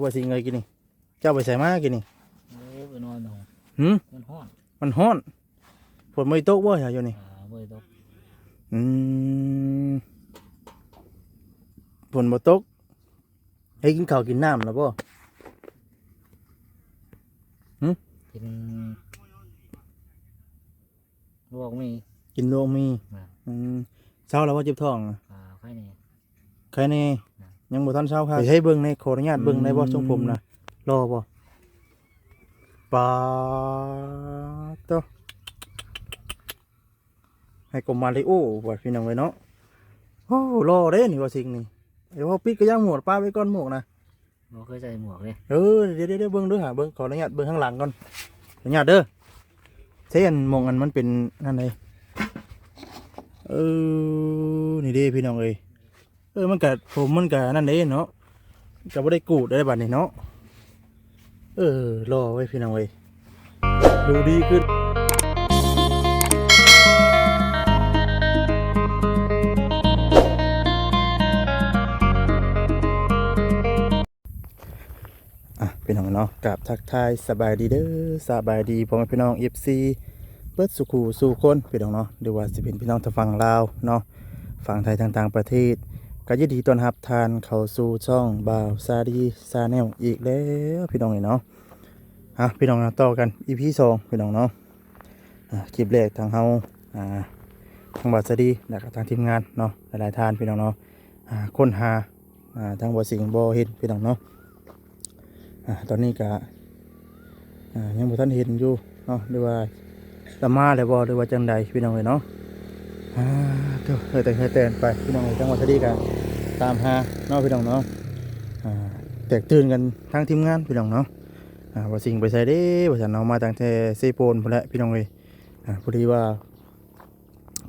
ວ່າຊິເງີຍກິນນີ້ ເຈົ້າໄປໃສມາກິນນີ້? ໂອ້ ໄປນອນນອນ. ຫື? ມັນຮ້ອນ ມັນຮ້ອນ. ຝົນບໍ່ໄດ້ຕົກບໍ່ ຢູ່ນີ້? ອ່າ ບໍ່ໄດ້ຕົກ. ອືມ ຝົນບໍ່ຕົກ. ເຮັດກິນເຂົ້າກິນນ້ຳແລ້ວບໍ່? ຫື? ກິນລວກໝີ່. ກິນລວກໝີ່. ແມ່ນ. ອືມ ເຊົາແລ້ວບໍ່ ເຈັບທ້ອງ? ອ່າ ໄຄແດ່ ໄຄແດ່. ຍັງບໍ່ທັນເຊົາຄັກ. ໃຫ້ເບິ່ງແດ່ ຂໍອະນຸຍາດເບິ່ງໄດ້ບໍ່? ອືມ ຊົງຜົມນະ ຫຼໍ່ບໍ່? ປາດໂທ້ ໃຫ້ກົມມາລິໂອວ່າ ພີ່ນ້ອງເອີຍເນາະ. ໂອ້ ຫຼໍ່ເດ້ນີ້ ວ່າຊິງນີ້. ດຽວເຮົາປິດກະຢ່າໝວກ ປະໄວ້ກ່ອນໝວກນະ. ບໍ່ເຄີຍໃສ່ໝວກເດ້. ເອີ ດຽວໆໆ ເບິ່ງເດີຫາ ເບິ່ງ ຂໍອະນຸຍາດເບິ່ງທາງຫຼັງກ່ອນ ອະນຸຍາດເດີ. ໃສ່ອັນໝ່ອງອັນມັນເປັນນັ້ນເດ້. ເອີ ນີ້ເດ້ພີ່ນ້ອງເອີຍ. ເອີ ມັນກະ ຜົມມັນກະນັ້ນເດ້ເນາະ ກະບໍ່ໄດ້ກູດໄດ້ບັດນີ້ເນາະ. ເອີ ຫຼໍ່ເວີຍ ພີ່ນ້ອງເອີຍ. ດູດີຂຶ້ນ. ອ່ະ ພີ່ນ້ອງເນາະ ກາບທັກທາຍສະບາຍດີເດີ ສະບາຍດີພໍ່ແມ່ພີ່ນ້ອງ ເອັຟຊີ ເບິດສູ່ຄູ່ສູ່ຄົນ ພີ່ນ້ອງເນາະ ຫຼືວ່າຊິເປັນພີ່ນ້ອງທາງຝັ່ງລາວເນາະ ຝັ່ງໄທ ທາງຕ່າງປະເທດ ກໍຍິນດີຕ້ອນຮັບທ່ານເຂົ້າສູ່ຊ່ອງບ່າວຊາລີ Channel ອີກແລ້ວ ພີ່ນ້ອງເອີຍເນາະ. ອ່ະ ພີ່ນ້ອງເນາະ ຕໍ່ກັນ ອີພີ ສອງ ພີ່ນ້ອງເນາະ. ອ່າ ຄລິບແລກທາງເຮົາ ອ່າ ທາງບ່າວຊາລີ ແລ້ວກໍທາງທີມງານເນາະ ຫຼາຍໆທ່ານ ພີ່ນ້ອງເນາະ ອ່າ ຄົ້ນຫາ ອ່າ ທາງບ່າວສິງບໍ່ເຫັນ ພີ່ນ້ອງເນາະ. ອ່າ ຕອນນີ້ກໍ ອ່າ ຍັງບໍ່ທັນເຫັນຢູ່ເນາະ ຫຼືວ່າລະມາແລ້ວບໍ່ ຫຼືວ່າຈັ່ງໃດ ພີ່ນ້ອງເອີຍເນາະ. ອ່າ ໂທ້ ເຮີແຕ່ ເຮີແຕ່ໄປ ພີ່ນ້ອງເອີຍ. ທາງບ່າວຊາລີກໍຕາມຫາເນາະ ພີ່ນ້ອງເນາະ. ອ່າ ແຕກຕື່ນກັນທາງທີມງານ ພີ່ນ້ອງເນາະ. ອ່າ ບ່າວສິງໄປໃສເດ້ວ່າຊັ້ນເນາະ ມາຕັ້ງແຕ່ເຊໂປນພຸ້ນແຫຼະ ພີ່ນ້ອງເອີຍ. ອ່າ ພໍດີວ່າ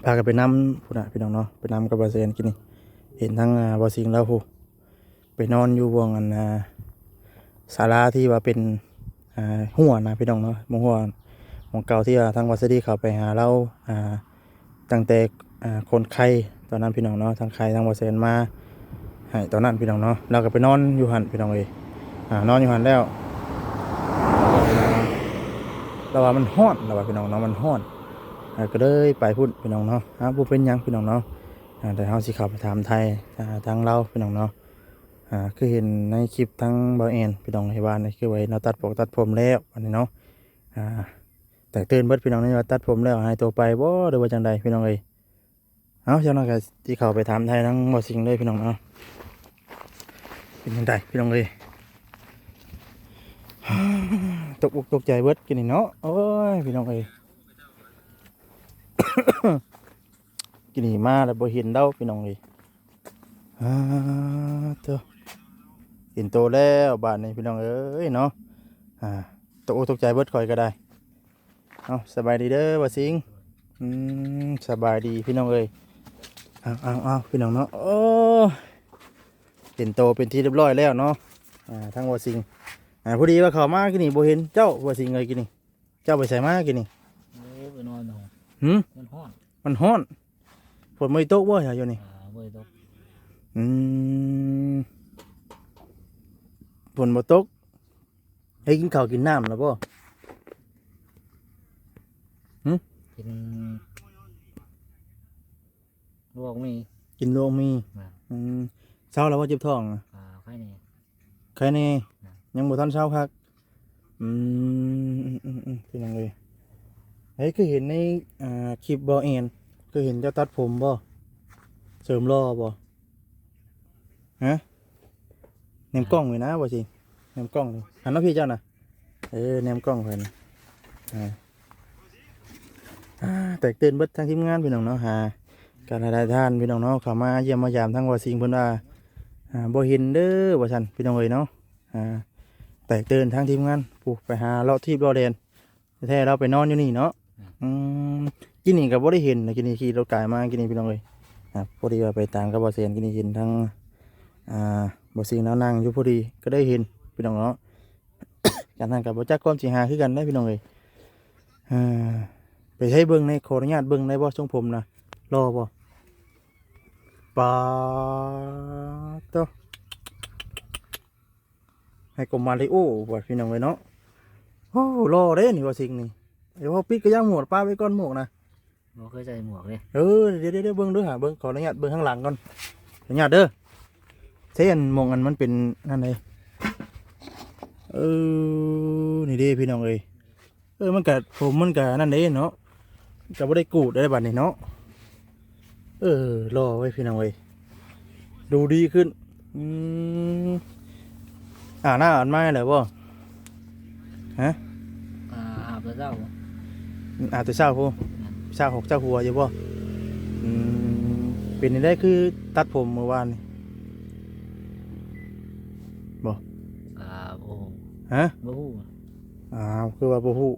ພາກັນໄປນຳພຸ້ນນະ ພີ່ນ້ອງເນາະ ໄປນຳກັບບ່າວແສນ ກິນນີ້ ເຫັນທາງ ອ່າ ບ່າວສິງລາວພຸ້ນ ໄປນອນຢູ່ບ່ອນອັນ ອ່າ ສາລາທີ່ວ່າເປັນ ອ່າ ຮົ້ວນະ ພີ່ນ້ອງເນາະ ບ່ອນຮົ້ວ ບ່ອນເກົ່າທີ່ວ່າທາງບ່າວຊາລີເຂົ້າໄປຫາລາວ ອ່າ ຕັ້ງແຕ່ ອ່າ ຄົນໄຂ້ຕອນນັ້ນ ພີ່ນ້ອງເນາະ ທາງໄຂ້ທາງບ່າວແສນມາໃຫ້ຕອນນັ້ນ ພີ່ນ້ອງເນາະ. ລາວກໍໄປນອນຢູ່ຫັ້ນ ພີ່ນ້ອງເອີຍ. ອ່າ ນອນຢູ່ຫັ້ນແລ້ວ ລາວວ່າມັນຮ້ອນ ລາວວ່າ ພີ່ນ້ອງເນາະ ມັນຮ້ອນ ອ່າ ກໍເລີຍໄປພຸ້ນ ພີ່ນ້ອງເນາະ. ອ່າ ບໍ່ເປັນຫຍັງ ພີ່ນ້ອງເນາະ. ອ່າ ແຕ່ເຮົາຊິເຂົ້າໄປຖາມໄຖ່ ອ່າ ທາງລາວ ພີ່ນ້ອງເນາະ. ອ່າ ຄືເຫັນໃນຄລິບທາງບ່າວແອນ ພີ່ນ້ອງເອີຍ ວ່ານີ້ຄືວ່າເຫັນລາວຕັດປອກຕັດຜົມແລ້ວ ອັນນີ້ເນາະ. ອ່າ ແຕກຕື່ນເບິດ ພີ່ນ້ອງເອີຍ ວ່າຕັດຜົມແລ້ວ ຫາຍຕົວໄປບໍ່ ຫຼືວ່າຈັ່ງໃດ ພີ່ນ້ອງເອີຍ. ເອົາ ຈັ່ງນັ້ນກໍຊິເຂົ້າໄປຖາມໄຖ່ທາງບ່າວສິງເລີຍ ພີ່ນ້ອງເນາະ. ເປັນຈັ່ງໃດ ພີ່ນ້ອງເອີຍ? ຕົກອົກຕົກໃຈເບິດກິນນີ້ເນາະ. ໂອ້ຍ ພີ່ນ້ອງເອີຍ ກິນນີ້ມາແລ້ວບໍ່ເຫັນດອກ ພີ່ນ້ອງເອີຍ. ອ່າ ໂທ້ ເຫັນໂຕແລ້ວບາດນີ້ ພີ່ນ້ອງເອີຍເນາະ. ອ່າ ຕົກອົກຕົກໃຈເບິດຂ້ອຍກໍໄດ້. ເອົາ ສະບາຍດີເດີບ່າວສິງ. ອືມ ສະບາຍດີພີ່ນ້ອງເອີຍ. ເອົາໆໆ ພີ່ນ້ອງເນາະ ໂອ້ ເປັນໂຕເປັນທີ່ຮຽບຮ້ອຍແລ້ວເນາະ. ອ່າ ທາງບ່າວສິງ ອ່າ ພໍດີວ່າເຂົ້າມາກີ້ນີ້ບໍ່ເຫັນເຈົ້າ ບ່າວສິງເອີຍ ກີ້ນີ້ ເຈົ້າໄປໃສມາກີ້ນີ້? ໂອ້ ໄປນອນນອນ. ຫື? ມັນຮ້ອນ ມັນຮ້ອນ. ຝົນບໍ່ໄດ້ຕົກບໍ່ ຢູ່ນີ້? ອ່າ ບໍ່ໄດ້ຕົກ. ອືມ ຝົນບໍ່ຕົກ. ເຮັດກິນເຂົ້າກິນນ້ຳແລ້ວບໍ່? ຫື? ກິນລວກໝີ່. ກິນລວກໝີ່. ແມ່ນ. ອືມ ເຊົາແລ້ວບໍ່ ເຈັບທ້ອງ? ອ່າ ໄຄແດ່ ໄຄແດ່. ແມ່ນ. ຍັງບໍ່ທັນເຊົາຄັກ. ອືມ ອືມໆ ພີ່ນ້ອງເອີຍ ເຮີຍ ຄືເຫັນໃນ ອ່າ ຄລິບບ່າວແອນ ຄືເຫັນເຈົ້າຕັດຜົມບໍ່? ເສີມຫຼໍ່ບໍ່? ຮະ? ແນມກ້ອງນີ້ນະ ບໍ່ຊິ ແນມກ້ອງນີ້ ຫັນມາພີ້ເຈົ້ານະ. ເອີ ແນມກ້ອງເພິ່ນ. ອ່າ ອ່າ ແຕກຕື່ນເບິດທັງທີມງານ ພີ່ນ້ອງເນາະ. ຫາ ກໍຫຼາຍໆທ່ານ ພີ່ນ້ອງເນາະ ເຂົ້າມາຢ້ຽມມາຢາມທາງບ່າວສິງ ເພິ່ນວ່າ ອ່າ ບໍ່ເຫັນເດີວ່າຊັ້ນ ພີ່ນ້ອງເອີຍເນາະ. ອ່າ ແຕກຕື່ນທັງທີມງານ ຜູ້ໄປຫາເລາະທີບເລາະແດນ. ແທ້ໆ ລາວໄປນອນຢູ່ນີ້ເນາະ. ອືມ ອືມ ກີ້ນີ້ກໍບໍ່ໄດ້ເຫັນນະ ກີ້ນີ້ຂີ່ລົດກາຍມາກີ້ນີ້ ພີ່ນ້ອງເອີຍ. ອ່າ ພໍດີວ່າໄປຕາມກັບບ່າວແສນ ກີ້ນີ້ເຫັນທາງ ອ່າ ບ່າວສິງລາວນັ່ງຢູ່ພໍດີ ກໍໄດ້ເຫັນ ພີ່ນ້ອງເນາະ. ການນັ້ນກໍບໍ່ຈັກຄວາມຊິຫາຄືກັນເດ້ ພີ່ນ້ອງເອີຍ. ອ່າ ໄປໃຊ້ເບິ່ງແດ່ ຂໍອະນຸຍາດເບິ່ງໄດ້ບໍ່ ຊົງຜົມນະ ຫຼໍ່ບໍ່? ປາດໂທ້. ໃຫ້ກົມມາລິໂອວ່າ ພີ່ນ້ອງເອີຍເນາະ. ໂອ້ ຫຼໍ່ເດ້ນີ້ວ່າສິ່ງນີ້. ດຽວເຮົາປິດກະຢ່າໝວກ ປະໄວ້ກ່ອນໝວກນະ. ບໍ່ເຄີຍໃສ່ໝວກເດ້. ເອີ ດຽວໆໆ ເບິ່ງດູຫາ ເບິ່ງ ຂໍອະນຸຍາດເບິ່ງທາງຫຼັງກ່ອນ ອະນຸຍາດເດີ. ໃສ່ອັນໝ່ອງອັນມັນເປັນນັ້ນເດ້. ເອີ ນີ້ເດ້ພີ່ນ້ອງເອີຍ. ເອີ ມັນກະ ຜົມມັນກະນັ້ນເດ້ເນາະ ກະບໍ່ໄດ້ກູດໄດ້ບັດນີ້ເນາະ. ເອີ ຫຼໍ່ເວີຍພີ່ນ້ອງເອີຍ ດູດີຂຶ້ນ. ອືມ ອາບນ້ຳອາບໃໝ່ແລ້ວບໍ່? ຮະ? ອາ ອາບແຕ່ເຊົ້າ. ອາບແຕ່ເຊົ້າພຸ້ນ. ແມ່ນ. ຊາວຫົກຊາວຫົວຢູ່ບໍ່? ອືມ ເປັນຈັ່ງໃດຄືຕັດຜົມມື້ວານນີ້? ບໍ່ ກະບໍ່ຮູ້. ຮະ? ບໍ່ຮູ້. ອ້າວ ຄືວ່າບໍ່ຮູ້?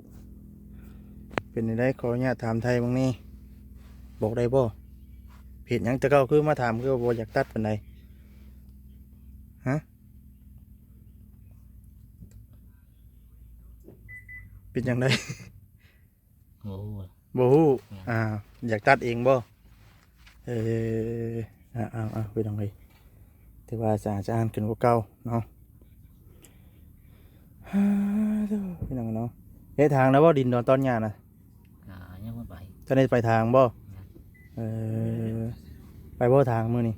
ເປັນຈັ່ງໃດ ຂໍອະນຸຍາດຖາມໄຖ່ເບິ່ງແດ່ ບອກໄດ້ບໍ່? ເຮັດຫຍັງແຕ່ເກົ່າຄືມາຖາມ ຄືວ່າບໍ່ຢາກຕັດປານໃດ? ຮະ? ເປັນຈັ່ງໃດ? ບໍ່ຮູ້. ບໍ່ຮູ້. ແມ່ນ. ອ່າ ຢາກຕັດເອງບໍ່? ເອີ ເອົາໆໆ ພີ່ນ້ອງເອີຍ ຖືວ່າສະອາດສະອ້ານຂຶ້ນກວ່າເກົ່າເນາະ. ໂທ້ ພີ່ນ້ອງເນາະ ເຮັດທາງແລ້ວບໍ່? ດິນດອນຕອນຫຍ້ານະ ອ່າ ຍັງບໍ່ໄປ. ທ່ານໄດ້ໄປທາງບໍ່? ແມ່ນ. ເອີ ໄປບໍ່ທາງມື້ນີ້?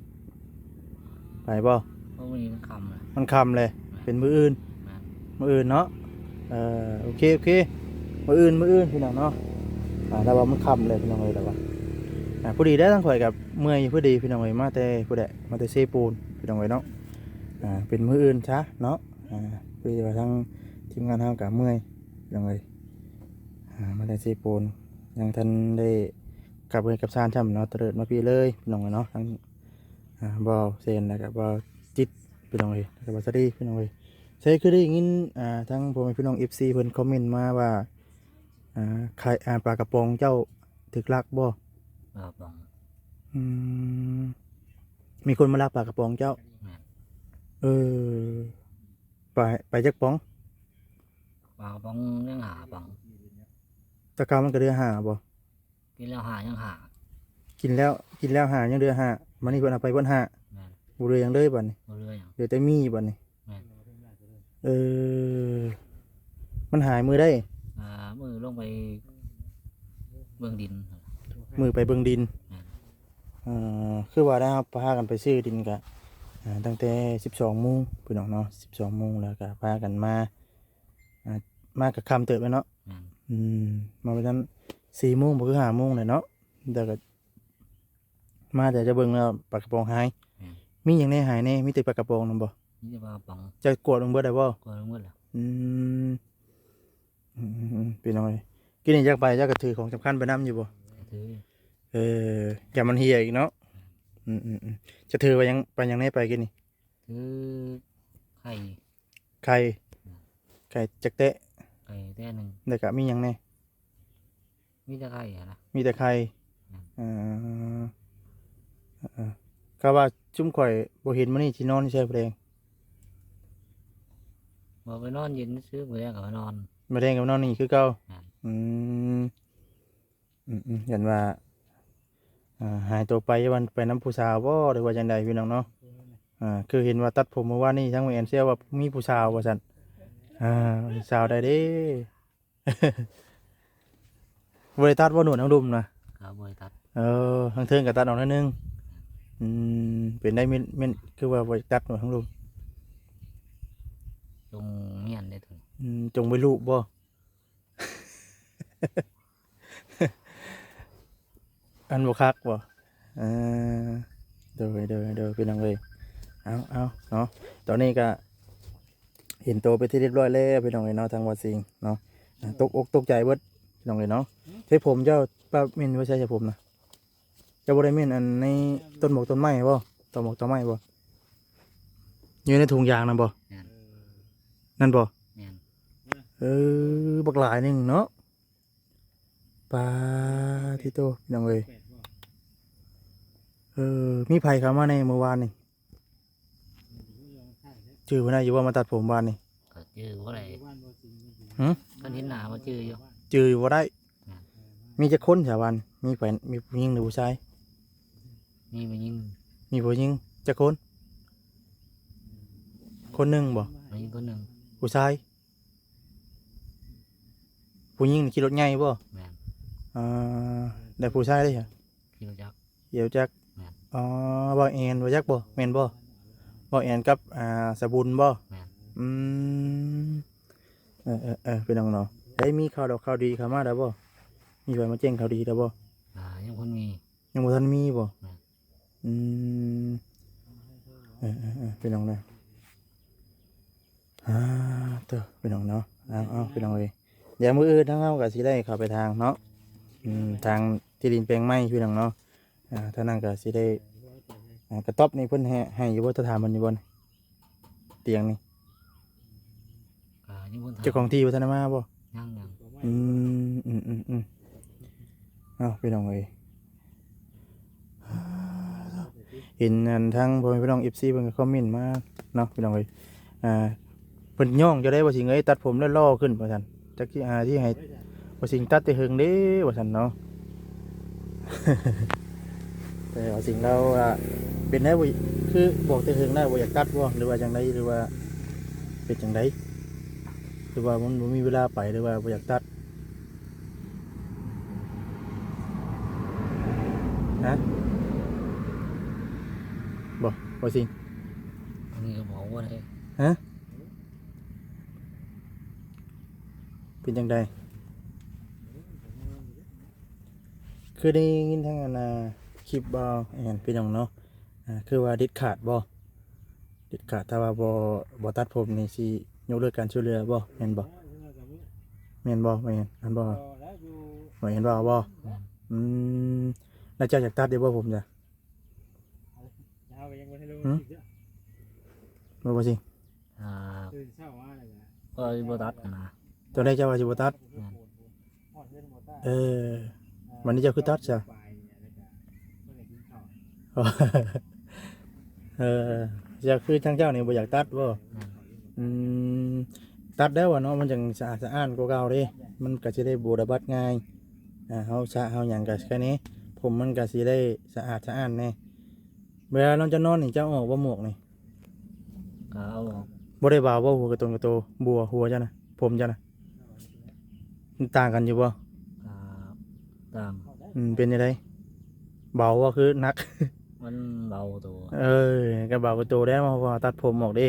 ໄປບໍ່? ເພາະມື້ນີ້ມັນຄ່ຳແລ້ວ. ມັນຄ່ຳແລ້ວ. ແມ່ນ. ເປັນມື້ອື່ນ. ແມ່ນ. ມື້ອື່ນເນາະ. ເອີ ໂອເຄ ໂອເຄ ມື້ອື່ນ ມື້ອື່ນ ພີ່ນ້ອງເນາະ. ອ່າ ແຕ່ວ່າມັນຄ່ຳແລ້ວ ພີ່ນ້ອງເອີຍ ແຕ່ວ່າ ອ່າ ພໍດີໄດ້ ທາງຂ້ອຍກໍເມື່ອຍພໍດີພີ່ນ້ອງເອີຍ ມາແຕ່ພຸ້ນແຫຼະ ມາແຕ່ເຊໂປນພີ່ນ້ອງເອີຍເນາະ. ອ່າ ເປັນມື້ອື່ນຊະເນາະ. ອ່າ ພໍດີວ່າທາງທີມງານເຮົາກໍເມື່ອຍພີ່ນ້ອງເອີຍ. ອ່າ ມາແຕ່ເຊໂປນ ຍັງທັນໄດ້ກັບເຮືອນກັບຊານຊ້ຳເນາະ ຕະເລີດມາພີ້ເລີຍພີ່ນ້ອງເອີຍເນາະ. ທັງ ອ່າ ບ່າວເຊນ ແລ້ວກໍບ່າວຈິດ ພີ່ນ້ອງເອີຍ ແລ້ວກໍບ່າວສາລີ ພີ່ນ້ອງເອີຍ. ໃສຄືໄດ້ຍິນ ອ່າ ທາງພໍ່ແມ່ພີ່ນ້ອງເອັຟຊີເພິ່ນຄອມເມັນມາວ່າ ອ່າ ຂາຍ ອ່າ ປາກະປ໋ອງເຈົ້າຖືກລັກບໍ່? ປາກະປ໋ອງ. ອືມ ມີຄົນມາລັກປາກະປ໋ອງເຈົ້າ? ແມ່ນ. ເອີ ໄປ ໄປຈັກປ໋ອງ? ປາກະປ໋ອງຍັງຫ້າປ໋ອງ. ແຕ່ເກົ່າມັນກໍເຫຼືອຫ້າບໍ່? ກິນແລ້ວຫ້າຍັງຫ້າ. ກິນແລ້ວ ກິນແລ້ວຫ້າຍັງເຫຼືອຫ້າ. ບາດນີ້ເພິ່ນເອົາໄປເບິດຫ້າ. ແມ່ນ. ບໍ່ເຫຼືອຫຍັງເລີຍບາດນີ້. ບໍ່ເຫຼືອຫຍັງ. ເຫຼືອແຕ່ໝີ່ບາດນີ້. ແມ່ນ. ເອີ ມັນຫາຍມື້ໃດ? ອ່າ ມື້ລົງໄປເບິ່ງດິນ. ມື້ໄປເບິ່ງດິນ. ແມ່ນ. ເອີ ຄືວ່າໄດ້ເຮົາພາກັນໄປຊື້ດິນກະ ອ່າ ຕັ້ງແຕ່ສິບສອງໂມງ ພີ່ນ້ອງເນາະ ສິບສອງໂມງ ແລ້ວກະພາກັນມາ ອ່າ ມາກະຄ່ຳເຕີບແລ້ວເນາະ. ແມ່ນ. ອືມ ມາປະມານສີ່ໂມງບໍ່ ຄືຫ້າໂມງແຫຼະເນາະ. ແຕ່ກໍມາແຕ່ຈະເບິ່ງແລ້ວປາກະປ໋ອງຫາຍ. ແມ່ນ. ມີຫຍັງແດ່ຫາຍແດ່? ມີແຕ່ປາກະປ໋ອງນຳບໍ່? ມີແຕ່ປາກະປ໋ອງ. ເຈົ້າກວດເບິ່ງເບິດແລ້ວບໍ່? ກວດເບິ່ງເບິດແລ້ວ. ອືມ ອືມໆໆ ພີ່ນ້ອງເອີຍ ກິນນີ້ຢາກໄປ ເຈົ້າກໍຖືຂອງສຳຄັນໄປນຳຢູ່ບໍ່? ຖື. ເອີ ຢ້ານມັນເຫ່ຍອີກເນາະ. ອືມໆໆ ຈະຖືໄປຫຍັງ ໄປຫຍັງແດ່ໄປກິນນີ້? ຖືໄຂ່. ໄຂ່. ອືມ. ໄຂ່ຈັກແຕະ? ໄຂ່ແຕະໜຶ່ງ. ແລ້ວກະມີຫຍັງແດ່? ມີແຕ່ໄຂ່ຫັ້ນນະ. ມີແຕ່ໄຂ່. ອືມ. ເອີ ເອີ ເອີ ກະວ່າຊຸມຂ້ອຍບໍ່ເຫັນມື້ນີ້ຊິນອນຢູ່ໃສຜູ້ແດງ? ບໍ່ ໄປນອນເຢັນຊື່ ມື້ແລງກໍມານອນ. ມື້ແລງກໍມານອນນີ້ຄືເກົ່າ. ແມ່ນ. ອືມ. ອືມໆ ຢ້ານວ່າ ອ່າ ຫາຍຕົວໄປ ຢ້ານວ່າໄປນຳຜູ້ສາວບໍ່ ຫຼືວ່າຈັ່ງໃດ ພີ່ນ້ອງເນາະ. ອ່າ ຄືເຫັນວ່າຕັດຜົມມື້ວານນີ້ ທາງແມ່ແອນເຊວວ່າມີຜູ້ສາວວ່າຊັ້ນ. ອ່າ ຜູ້ສາວໃດເດ້? ບໍ່ໄດ້ຕັດບໍ່ ໜວດທາງລຸ່ມນະ? ກໍບໍ່ໄດ້ຕັດ. ເອີ ທາງເທິງກໍຕັດອອກໜ້ອຍໜຶ່ງ. ອືມ ເປັນໄດ້ ແມ່ນ ແມ່ນ ຄືວ່າບໍ່ໄດ້ຕັດໜວດທາງລຸ່ມ? ຈົ່ງມ້ຽນເດ້. ອືມ ຈົ່ງໄວ້ລູບບໍ່? ອັນບໍ່ຄັກບໍ່? ເອີ ໂດຍ ໂດຍ ໂດຍ ພີ່ນ້ອງເອີຍ. ເອົາ ເອົາເນາະ ຕອນນີ້ກະເຫັນໂຕເປັນທີ່ຮຽບຮ້ອຍແລ້ວ ພີ່ນ້ອງເອີຍເນາະ ທາງວ່າສິ່ງເນາະ. ອ່າ ຕົກອົກຕົກໃຈເບິດ ພີ່ນ້ອງເອີຍເນາະ. ເສັ້ນຜົມເຈົ້າປະເມັນໄວ້ໃສ ເສັ້ນຜົມນະ? ເຈົ້າບໍ່ໄດ້ເມັນອັນໃນຕົ້ນໝາກຕົ້ນໄມ້ບໍ່? ຕອກໝາກຕອກໄມ້ບໍ່? ຢູ່ໃນຖົງຢາງນັ້ນບໍ່? ແມ່ນ. ນັ້ນບໍ່? ແມ່ນ. ເອີ ບັກຫຼາຍໜຶ່ງເນາະ. ປາທິໂຕ ພີ່ນ້ອງເອີຍ. ເອີ ມີໃຜເຂົ້າມາແດ່ມື້ວານນີ້? ຈື່ບໍ່ໄດ້ຢູ່ບໍ່ ມາຕັດຜົມວານນີ້? ກໍຈື່ບໍ່ໄດ້. ຫື? ຄັນເຫັນໜ້າກໍຈື່ຢູ່. ຈື່ບໍ່ໄດ້. ແມ່ນ. ມີຈັກຄົນຊະວານ? ມີແຟນ ມີຜູ້ຍິງ ຫຼື ຜູ້ຊາຍ? ມີຜູ້ຍິງ. ມີຜູ້ຍິງຈັກຄົນ? ຄົນໜຶ່ງບໍ່? ຜູ້ຍິງຄົນໜຶ່ງ. ຜູ້ຊາຍ? ຜູ້ຍິງນີ້ຂີ່ລົດໃຫຍ່ບໍ່? ແມ່ນ. ອ່າ ແລ້ວຜູ້ຊາຍເດ້? ຂີ່ລົດຈັກ. ຂີ່ລົດຈັກ. ແມ່ນ. ອໍ ບ່າວແອນ ຮູ້ຈັກບໍ່? ແມ່ນບໍ່? ບ່າວແອນກັບ ອ່າ ສະບຸນບໍ່? ແມ່ນ. ອືມ ເອີໆໆ ພີ່ນ້ອງເນາະ ໄດ້ມີຂ່າວດອກຂ່າວດີເຂົ້າມາແລ້ວບໍ່? ມີໃຜມາແຈ້ງຂ່າວດີແລ້ວບໍ່? ອ່າ ຍັງບໍ່ທັນມີ. ຍັງບໍ່ທັນມີບໍ່? ແມ່ນ. ອືມ ເອີໆໆ ພີ່ນ້ອງເນາະ ອ່າ ເຕີ ພີ່ນ້ອງເນາະ ເອົາໆ ພີ່ນ້ອງເອີຍ ດຽວມື້ອື່ນທາງເຮົາກໍຊິໄດ້ເຂົ້າໄປທາງເນາະ ອືມ ທາງທີ່ດິນແປງໃໝ່ ພີ່ນ້ອງເນາະ ອ່າ ທາງນັ້ນກໍຊິໄດ້ ອ່າ ກະຕ໊ອບນີ້ເພິ່ນໃຫ້ ໃຫ້ຢູ່ບໍ່? ຈະຖາມເພິ່ນຢູ່ບໍ່? ຕຽງນີ້ ອ່າ ຍັງບໍ່ທັນ ເຈົ້າຂອງທີ່ບໍ່ທັນໄດ້ມາບໍ່? ຍັງໆ ອືມ ອືມໆໆ ເອົາ ພີ່ນ້ອງເອີຍ ເຫັນອັນທາງພໍ່ແມ່ພີ່ນ້ອງ ເອັຟຊີ ເພິ່ນກໍຄອມເມັນມາເນາະ ພີ່ນ້ອງເອີຍ ອ່າ ເພິ່ນຍ້ອງເຈົ້າໄດ້ ວ່າຊິເງີຍຕັດຜົມແລ້ວຫຼໍ່ຂຶ້ນວ່າຊັ້ນ ຈັກຊິ ອ່າ ຊິໃຫ້ ວ່າຊິຕັດແຕ່ເຫິງເດ້ວ່າຊັ້ນເນາະ ແຕ່ວ່າສິ່ງລາວວ່າ ເປັນໄດ້ບໍ່ ຄືບອກແຕ່ເຫິງແລ້ວບໍ່ຢາກຕັດບໍ່ ຫຼືວ່າຈັ່ງໃດ ຫຼືວ່າເປັນຈັ່ງໃດ ຫຼືວ່າມັນບໍ່ມີເວລາໄປ ຫຼືວ່າບໍ່ຢາກຕັດ? ຮະ ບໍ່ ບໍ່ຊິງ ອັນນີ້ກໍບອກບໍ່ໄດ້ ຮະ ເປັນຈັ່ງໃດ? ຄືໄດ້ຍິນທາງອັນນ່າ ຄລິບບ່າວແອນ ພີ່ນ້ອງເນາະ ອ່າ ຄືວ່າເດັດຂາດບໍ່? ເດັດຂາດ ຖ້າວ່າບໍ່ ບໍ່ຕັດຜົມນີ້ ຊິຍົກເລີກການຊ່ວຍເຫຼືອບໍ່? ແມ່ນບໍ່? ແມ່ນບໍ່? ແມ່ນ ແມ່ນບໍ່? ບໍ່ແມ່ນ ບໍ່ເອົາບໍ່? ອືມ ແລ້ວເຈົ້າຢາກຕັດຢູ່ບໍ່ຜົມ? ຈ້ະ ບໍ່ ບໍ່ຊິ ອ່າ ກໍບໍ່ຕັດນະ ຕອນແລກເຈົ້າວ່າຊິບໍ່ຕັດ ແມ່ນ ເອີ ບັດນີ້ເຈົ້າຄືຕັດຊະ? ເອີ ເຈົ້າຄືທາງເຈົ້ານີ້ບໍ່ຢາກຕັດບໍ່? ແມ່ນ ອືມ ຕັດແລ້ວວ່າເນາະ ມັນຈັ່ງສະອາດສະອ້ານກວ່າເກົ່າເດ້ ມັນກໍຊິໄດ້ບໍ່ລະບາດງ່າຍ ອ່າ ເຮົາສະເຮົາຫຍັງກໍແຄ່ນີ້ ຜົມມັນກໍຊິໄດ້ສະອາດສະອ້ານແດ່ ເວລານອນ ເຈົ້ານອນນີ້ ເຈົ້າເອົາອອກບໍ່ໝວກນີ້? ກໍເອົາອອກ ບໍ່ໄດ້ບາວບໍ່ຫົວກະຕົນກະໂຕ ບົວຫົວເຈົ້ານະ ຜົມເຈົ້ານະ ມັນຕ່າງກັນຢູ່ບໍ່? ກໍຕ່າງ ອືມ ເປັນຈັ່ງໃດ ເບົາບໍ່ ຄືໜັກ? ມັນເບົາໂຕ ເອີ ກໍເບົາກວ່າໂຕແລ້ວ ເພາະວ່າຕັດຜົມອອກເດ້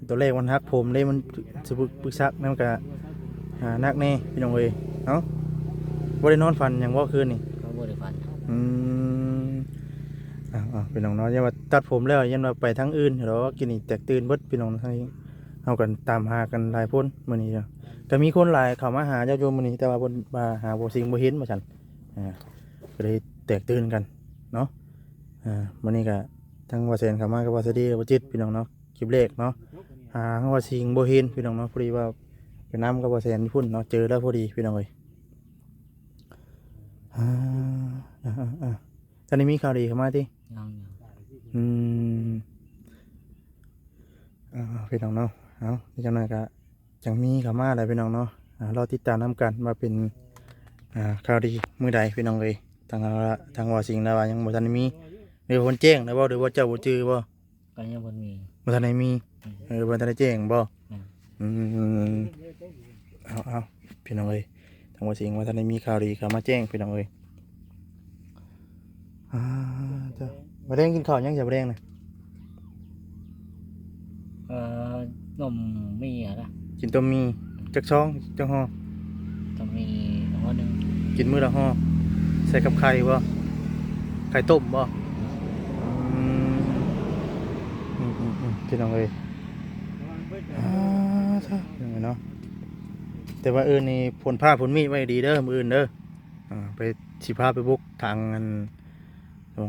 ໂຕແລກມັນຫັກຜົມເດ້ ມັນສະປຶກປຶກສັກ ມັນກໍ ອ່າ ໜັກແດ່ພີ່ນ້ອງເອີຍເນາະ ບໍ່ໄດ້ນອນຝັນຫຍັງບໍ່ຄືນນີ້? ກໍບໍ່ໄດ້ຝັນ ອືມ ເອົາໆ ພີ່ນ້ອງເນາະ ຢ້ານວ່າຕັດຜົມແລ້ວ ຢ້ານວ່າໄປທາງອື່ນດອກ ກິນນີ້ແຕກຕື່ນເບິດ ພີ່ນ້ອງ ທາງນີ້ເຮົາກັນຕາມຫາກັນຫຼາຍຄົນມື້ນີ້ເນາະ ກໍມີຄົນຫຼາຍເຂົ້າມາຫາເຈົ້າຢູ່ມື້ນີ້ ແຕ່ວ່າເພິ່ນວ່າຫາບໍ່ສິງບໍ່ເຫັນວ່າຊັ້ນ ອ່າ ກໍເລີຍແຕກຕື່ນກັນເນາະ ອ່າ ມື້ນີ້ກໍທັງວ່າແສນເຂົ້າມາກັບວ່າສະດີ ແລະ ບໍ່ຈິດ ພີ່ນ້ອງເນາະ ຄລິບແລກເນາະ ຫາວ່າສິງບໍ່ເຫັນ ພີ່ນ້ອງເນາະ ພໍດີວ່າໄປນຳກັບວ່າແສນຢູ່ພຸ້ນເນາະ ເຈີແລ້ວພໍດີ ພີ່ນ້ອງເອີຍ ອ່າ ອ່າໆໆ ຕອນນີ້ມີຂ່າວດີເຂົ້າມາຕິ? ຍັງໆ ອືມ ອ່າ ພີ່ນ້ອງເນາະ ເອົາ ຈັກໜ້ອຍກໍ ຈັ່ງມີເຂົ້າມາແຫຼະພີ່ນ້ອງເນາະ ອ່າ ລໍຕິດຕາມນຳກັນວ່າເປັນ ອ່າ ຂ່າວດີມື້ໃດພີ່ນ້ອງເອີຍ ທາງ ທາງວ່າສິ່ງລາວວ່າຍັງບໍ່ທັນໄດ້ມີ ຫຼືວ່າເພິ່ນແຈ້ງແລ້ວບໍ່ ຫຼືວ່າເຈົ້າບໍ່ຈື່ບໍ່? ກໍຍັງບໍ່ມີ ບໍ່ທັນໄດ້ມີ ອືມ ເອີ ບໍ່ທັນໄດ້ແຈ້ງບໍ່? ອືມ ອືມ ເອົາໆ ພີ່ນ້ອງເອີຍ ທາງວ່າສິ່ງວ່າທັນໄດ້ມີຂ່າວດີເຂົ້າມາແຈ້ງພີ່ນ້ອງເອີຍ. ອ່າ ເຈົ້າ ມື້ແລງກິນເຂົ້າຫຍັງຊະ ມື້ແລງນະ? ເອີ ຕົ້ມໝີ່ຫັ້ນລະ. ກິນຕົ້ມໝີ່ ອືມ ຈັກຊອງ ຈັກຫໍ່? ຕ້ອງມີຫໍ່ໜຶ່ງ ກິນມື້ລະຫໍ່ ໃສ່ກັບໄຂ່ບໍ່? ໄຂ່ຕົ້ມບໍ່? ອືມ ອືມໆໆ ພີ່ນ້ອງເອີຍ ອ່າ ເນາະ ແຕ່ວ່າ ເອີ ນີ້ ພົນຜ້າພົນມີດໄວ້ດີເດີ ມື້ອື່ນເດີ. ອ່າ ໄປ ຊິພາໄປບຸກທາງ ອັນ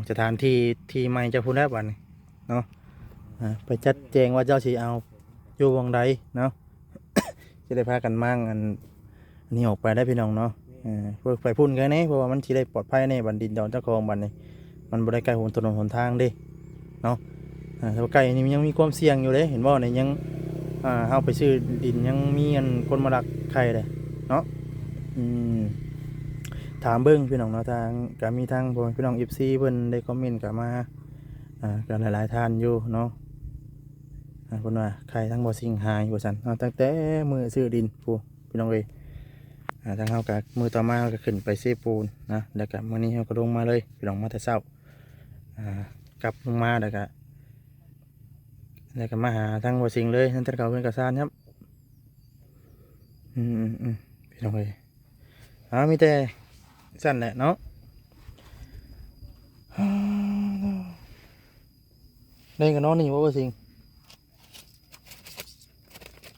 ສະຖານທີ່ ທີ່ໃໝ່ເຈົ້າພຸ້ນແຫຼະບາດນີ້ເນາະ ອ່າ ໄປຈັດແຈງວ່າເຈົ້າຊິເອົາຢູ່ບ່ອນໃດເນາະ ຊິໄດ້ພາກັນມ້າງ ອັນ ອັນນີ້ອອກໄປໄດ້ພີ່ນ້ອງເນາະ ເອີ ໄປພຸ້ນກໍແດ່ ເພາະວ່າມັນຊິໄດ້ປອດໄພແດ່ ບັດດິນດອນເຈົ້າຂອງບັດນີ້ ມັນບໍ່ໄດ້ໃກ້ຫົນ ຖະໜົນຫົນທາງເດ້ເນາະ ເອີ ແຕ່ວ່າໄກ່ນີ້ມັນຍັງມີຄວາມສ່ຽງຢູ່ເດ້ ເຫັນບໍ່ນີ້ ຍັງ ອ່າ ເຮົາໄປຊື້ດິນຍັງມີອັນຄົນມາລັກໄຂ່ເດ້ເນາະ ອືມ ຖາມເບິ່ງພີ່ນ້ອງເນາະ ທາງ ກໍມີທາງພໍ່ແມ່ພີ່ນ້ອງ ເອັຟຊີ ເພິ່ນໄດ້ຄອມເມັນເຂົ້າມາ ອ່າ ກໍຫຼາຍໆທ່ານຢູ່ເນາະ ອ່າ ເພິ່ນວ່າໄຂ່ທາງບໍ່ຊິງຫາຍວ່າຊັ້ນເນາະ ຕັ້ງແຕ່ມື້ຊື້ດິນພຸ້ນພີ່ນ້ອງເອີຍ. ອ່າ ທາງເຮົາກໍມື້ຕໍ່ມາເຮົາກໍຂຶ້ນໄປເຊໂປນນະ ແລ້ວກໍມື້ນີ້ເຮົາກໍລົງມາເລີຍພີ່ນ້ອງ ມາແຕ່ເຊົ້າ ອ່າ ກັບລົງມາແລ້ວກໍ ແລ້ວກໍມາຫາທາງບໍ່ຊິງເລີຍ ນັ້ນແຕ່ເຂົາເຮືອນກະຊານຄັບ. ອືມໆໆ ພີ່ນ້ອງເອີຍ ເອົາ ມີແຕ່ຊັ້ນແຫຼະເນາະ. ແລງກໍນອນນີ້ບໍ່ ບໍ່ຊິງ?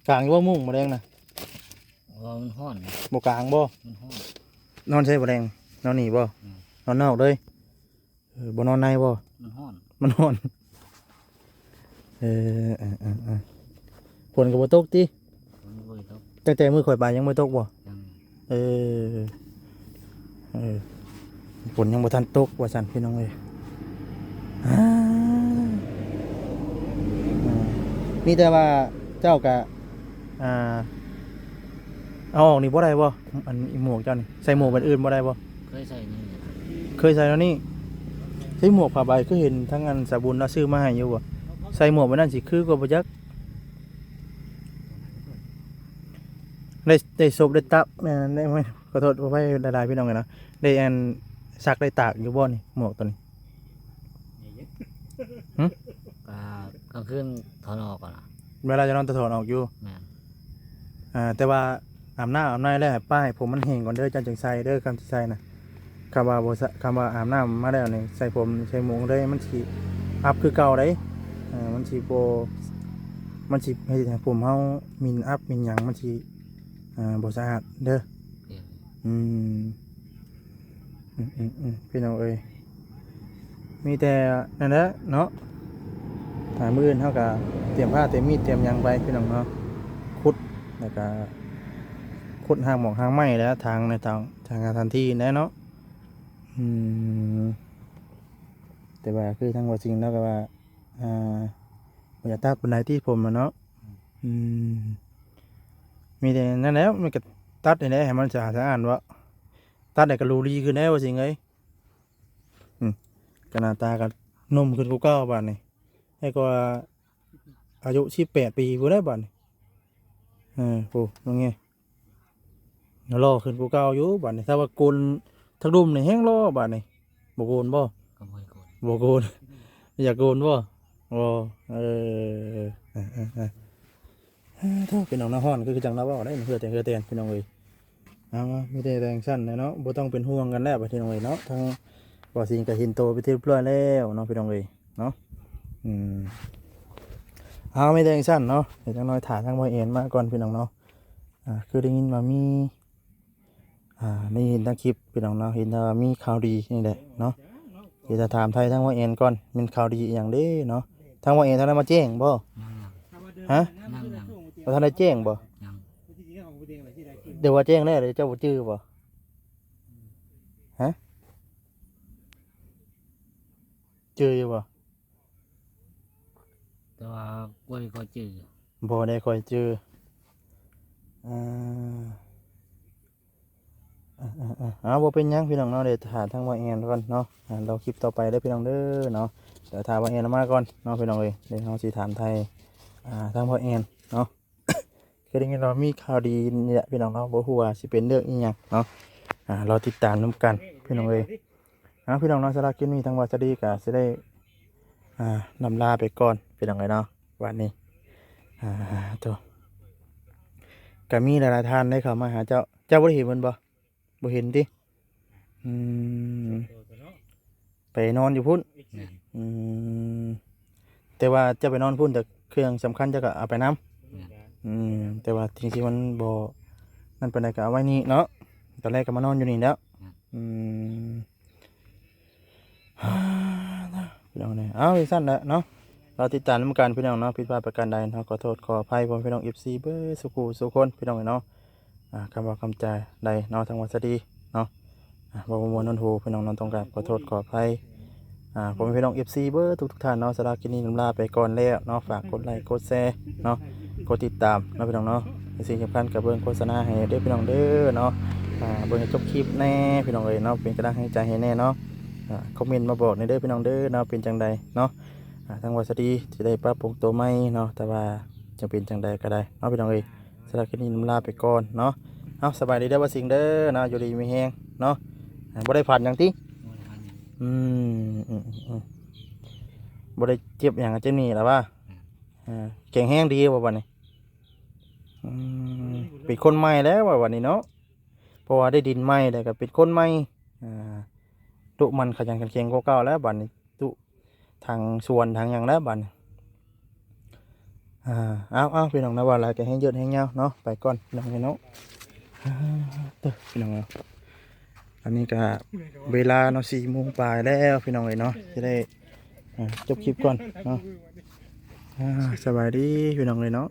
ກາງຢູ່ບໍ່ມຸ້ງມື້ແລງນະ? ເອີ ມັນຮ້ອນ ບໍ່ກາງບໍ່? ມັນຮ້ອນ. ນອນໃສບໍ່ແລງ? ນອນນີ້ບໍ່? ອືມ ນອນນອກເລີຍ? ເອີ ບໍ່ນອນໃນບໍ່? ມັນຮ້ອນ ມັນຮ້ອນ. ເອີ ເອີ ເອີ ເອີ ຝົນກໍບໍ່ຕົກຕິ? ຝົນບໍ່ຕົກ ຕັ້ງແຕ່ມື້ຂ້ອຍໄປຍັງບໍ່ຕົກບໍ່? ຍັງ. ເອີ ເອີ ຝົນຍັງບໍ່ທັນຕົກວ່າຊັ້ນພີ່ນ້ອງເອີຍ. ອ່າ ມີແຕ່ວ່າເຈົ້າກະ ອ່າ ເອົາອອກນີ້ບໍ່ໄດ້ບໍ່? ອັນໝວກເຈົ້ານີ້ ໃສ່ໝວກແບບອື່ນບໍ່ໄດ້ບໍ່? ເຄີຍໃສ່ນີ້ ເຄີຍໃສ່ແນວນີ້ ໃສ່ໝວກຜ້າໃບ ຄືເຫັນທາງອັນສາບຸນລາວຊື້ມາໃຫ້ຢູ່ບໍ່? ໃສ່ໝວກແບບນັ້ນຊິຄືກວ່າບໍ່ຈັກ. ໄດ້ ໄດ້ສົບໄດ້ຕັບ ແມ່ນ ໄດ້ ໂອ້ຍ ຂໍໂທດ ຂໍອະໄພຫຼາຍໆ ພີ່ນ້ອງເອີຍເນາະ. ໄດ້ອັນ ຊັກໄດ້ຕາກຢູ່ບໍ່ນີ້ ໝວກໂຕນີ້? ຫຶ? ກະກາງຄືນຖອດອອກກ່ອນນະ ເວລາຈະນອນຕະຖອດອອກຢູ່. ແມ່ນ. ອ່າ ແຕ່ວ່າອາບນ້ຳອາບໃນແລ້ວ ໃຫ້ປ້າໃຫ້ຜົມມັນແຫ້ງກ່ອນເດີ ເຈົ້າຈຶ່ງໃສ່ເດີ ຄຳຊິໃສ່ນະ. ຄຳວ່າບໍ່ໃສ່ ຄຳວ່າອາບນ້ຳມາແລ້ວນີ້ ໃສ່ຜົມໃສ່ໝວກເລີຍ ມັນຊິອັບຄືເກົ່າເດ້. ເອີ ມັນຊິບໍ່ ມັນຊິເຮັດໃຫ້ຜົມເຮົາໝິ່ນອັບໝິ່ນຫຍັງ ມັນຊິ ອ່າ ບໍ່ສະອາດເດີ. ໂອເຄ. ອືມ ອືມໆໆ ພີ່ນ້ອງເອີຍ ມີແຕ່ນັ້ນແຫຼະເນາະ. ອ່າ ມື້ອື່ນເຮົາກໍຕຽມຜ້າຕຽມມີດຕຽມຫຍັງໄປ ພີ່ນ້ອງເນາະ ຂຸດ ແລ້ວກໍຂຸດຮາກໝອກຮາກໄມ້ແຫຼະ ທາງໃນທາງ ທາງສະຖານທີ່ແຫຼະເນາະ. ອືມ ແຕ່ວ່າຄືທາງບໍ່ຊິງລາວກໍວ່າ ອ່າ ບໍ່ຢາກຕັດປານໃດຕິຜົມຫັ້ນເນາະ. ອືມ ມີແຕ່ນັ້ນແຫຼະ ມັນກໍຕັດນີ້ແຫຼະ ໃຫ້ມັນສະອາດສະອ້ານເນາະ ຕັດແລ້ວກໍຫຼູລີຂຶ້ນແລ້ວວ່າຊິເອີຍ. ອືມ ກໍໜ້າຕາກໍໜຸ່ມຂຶ້ນກວ່າເກົ່າບາດນີ້ ໃຫ້ກວ່າອາຍຸສິບແປດປີພຸ້ນແຫຼະບາດນີ້. ເອີ ໂອ້ ເບິ່ງແດ່ ຫຼໍ່ຂຶ້ນກວ່າເກົ່າຢູ່ບາດນີ້. ຖ້າວ່າໂກນທັກດຸມນີ້ແຮ່ງຫຼໍ່ບາດນີ້. ບໍ່ໂກນບໍ່? ກໍບໍ່ໃຫ້ໂກນ ບໍ່ໂກນ ຢາກໂກນບໍ່? ບໍ່. ເອີ ເອີ ເອີ ເອີ ເອີ ໂທ້ ພີ່ນ້ອງເນາະ ຮ້ອນຄື ຄືຈັ່ງລາວເວົ້າໄດ໋ ເຫື່ອແຕກເຫື່ອແຕນ ພີ່ນ້ອງເອີຍ. ເອົາ ມີແຕ່ຈັ່ງຊັ້ນແຫຼະເນາະ ບໍ່ຕ້ອງເປັນຫ່ວງກັນແລ້ວ ພີ່ນ້ອງເອີຍເນາະ. ທາງບໍ່ຊິງກໍເຫັນໂຕເປັນທີ່ຮຽບຮ້ອຍແລ້ວເນາະ ພີ່ນ້ອງເອີຍເນາະ. ອືມ ເອົາ ມີແຕ່ຈັ່ງຊັ້ນເນາະ ດຽວຈັກໜ້ອຍຖ້າທາງບໍ່ແອນມາກ່ອນ ພີ່ນ້ອງເນາະ. ອ່າ ຄືໄດ້ຍິນວ່າມີ ອ່າ ໄດ້ເຫັນທາງຄລິບ ພີ່ນ້ອງເນາະ ເຫັນວ່າມີຂ່າວດີນີ້ແຫຼະເນາະ. ດຽວຈະຖາມໄທທາງບໍ່ແອນກ່ອນ ແມ່ນຂ່າວດີອີ່ຫຍັງເດ້ເນາະ? ທາງບໍ່ແອນທັນໄດ້ມາແຈ້ງບໍ່? ຍັງໆ ຮະ? ຍັງໆ ບໍ່ທັນໄດ້ແຈ້ງບໍ່? ຍັງ. ດຽວວ່າແຈ້ງແລ້ວ ດຽວເຈົ້າບໍ່ຈື່ບໍ່? ຮະ? ຈື່ຢູ່ບໍ່? ແຕ່ວ່າບໍ່ໄດ້ຄ່ອຍຈື່ ບໍ່ໄດ້ຄ່ອຍຈື່. ອ່າ ເອີ ເອີ ເອີ ເອົາ ບໍ່ເປັນຫຍັງ ພີ່ນ້ອງເນາະ ດຽວຖ້າທາງບໍ່ແອນກ່ອນເນາະ. ອ່າ ລໍຄລິບຕໍ່ໄປເດີ ພີ່ນ້ອງເດີເນາະ. ດຽວຖ້າບໍ່ແອນມາກ່ອນເນາະ ພີ່ນ້ອງເອີຍ ດຽວເຮົາຊິຖາມໄທ ອ່າ ທາງບໍ່ແອນເນາະ. ຄືໄດ້ຍິນວ່າມີຂ່າວດີນີ້ແຫຼະ ພີ່ນ້ອງເນາະ ບໍ່ຮູ້ວ່າຊິເປັນເລື່ອງອີ່ຫຍັງເນາະ. ອ່າ ລໍຕິດຕາມນຳກັນ ພີ່ນ້ອງເອີຍ. ເອົາ ພີ່ນ້ອງເນາະ ສຳລັບຄລິບນີ້ທາງບ່າວສາລີກໍຊິໄດ້ ອ່າ ລຳລາໄປກ່ອນ ພີ່ນ້ອງເອີຍເນາະ. ບາດນີ້ ອ່າ ໂທ້ ກໍມີຫຼາຍໆທ່ານໄດ້ເຂົ້າມາຫາເຈົ້າ ເຈົ້າບໍ່ໄດ້ເຫັນເພິ່ນບໍ່? ບໍ່ເຫັນຕິ? ອືມ ໄປນອນຢູ່ພຸ້ນ. ແມ່ນ. ອືມ ແຕ່ວ່າເຈົ້າໄປນອນພຸ້ນ ແຕ່ເຄື່ອງສຳຄັນເຈົ້າກໍເອົາໄປນຳ. ແມ່ນ. ອືມ ແຕ່ວ່າສິ່ງທີ່ມັນບໍ່ນັ້ນປານໃດກໍເອົາໄວ້ນີ້ເນາະ. ຕອນແລກກໍມານອນຢູ່ນີ້ແລ້ວ. ແມ່ນ. ອືມ ພີ່ນ້ອງເອີຍ ເອົາ ຈັ່ງຊັ້ນແຫຼະເນາະ ລໍຕິດຕາມນຳກັນ ພີ່ນ້ອງເນາະ. ຜິດພາດປະການໃດເນາະ ຂໍໂທດຂໍອະໄພ ພໍ່ແມ່ພີ່ນ້ອງ ເອັຟຊີ ເບິດສູ່ຜູ້ສູ່ຄົນ ພີ່ນ້ອງເອີຍເນາະ. ອ່າ ຄຳເວົ້າຄຳຈາໃດເນາະ ທາງບ່າວສາລີເນາະ ອ່າ ເວົ້າບໍ່ມ່ວນຫູ ພີ່ນ້ອງເນາະ ຕ້ອງກາບຂໍໂທດຂໍອະໄພ. ອ່າ ພໍ່ແມ່ພີ່ນ້ອງ ເອັຟຊີ ເບິດທຸກໆທ່ານເນາະ ສຳລັບຄລິບນີ້ລຳລາໄປກ່ອນແລ້ວເນາະ. ຝາກກົດໄລກົດແຊເນາະ ກົດຕິດຕາມເນາະ ພີ່ນ້ອງເນາະ. ແລະ ສິ່ງສຳຄັນກໍເບິ່ງໂຄສະນາໃຫ້ເດີ ພີ່ນ້ອງເດີເນາະ. ອ່າ ເບິ່ງໃຫ້ຈົບຄລິບແດ່ ພີ່ນ້ອງເອີຍເນາະ ເປັນກຳລັງແຮງໃຈໃຫ້ແດ່ເນາະ. ອ່າ ຄອມເມັນມາບອກແດ່ເດີ ພີ່ນ້ອງເດີເນາະ ເປັນຈັ່ງໃດເນາະ. ອ່າ ທາງວາສະດີຊິໄດ້ປັບປຸງຕົວໃໝ່ເນາະ ແຕ່ວ່າຈະເປັນຈັ່ງໃດກໍໄດ້ເນາະ ພີ່ນ້ອງເອີຍ. ສຳລັບຄລິບນີ້ລຳລາໄປກ່ອນເນາະ. ເອົາ ສະບາຍດີເດີ ບ່າວສິງເດີເນາະ, ຢູ່ດີມີແຮງເນາະ. ອ່າ ບໍ່ໄດ້ຝັນຫຍັງຕິ? ບໍ່ໄດ້ຝັນຫຍັງ. ອືມ ອືມ ອືມ ອືມ ບໍ່ໄດ້ເຈັບຫຍັງ ເຈັບນີ້ລະວ່າ? ແມ່ນ. ອ່າ ແຂງແຮງດີບໍ່ບັດນີ້? ອືມ ເປັນຄົນໃໝ່ແລ້ວວ່າບັດນີ້ເນາະ, ເພາະວ່າໄດ້ດິນໃໝ່ ແລ້ວກໍເປັນຄົນໃໝ່. ອ່າ ຕຸໝັ່ນຂະຫຍັນຂັນແຂງກວ່າເກົ່າແລ້ວບັດນີ້ ຕຸທັງສວນທັງຫຍັງແລ້ວບັດນີ້. ອ່າ ເອົາໆ ພີ່ນ້ອງນະ, ເວົ້າຫຼາຍກໍແຮງຍືດແຮງຍາວເນາະ, ໄປກ່ອນພີ່ນ້ອງເອີຍເນາະ. ອ່າ ເດີ ພີ່ນ້ອງເອີຍ, ອັນນີ້ກໍເວລາເນາະ ສີ່ໂມງປາຍແລ້ວ ພີ່ນ້ອງເອີຍເນາະ, ຈະໄດ້ ອ່າ ຈົບຄລິບກ່ອນເນາະ. ອ່າ ສະບາຍດີພີ່ນ້ອງເອີຍເນາະ.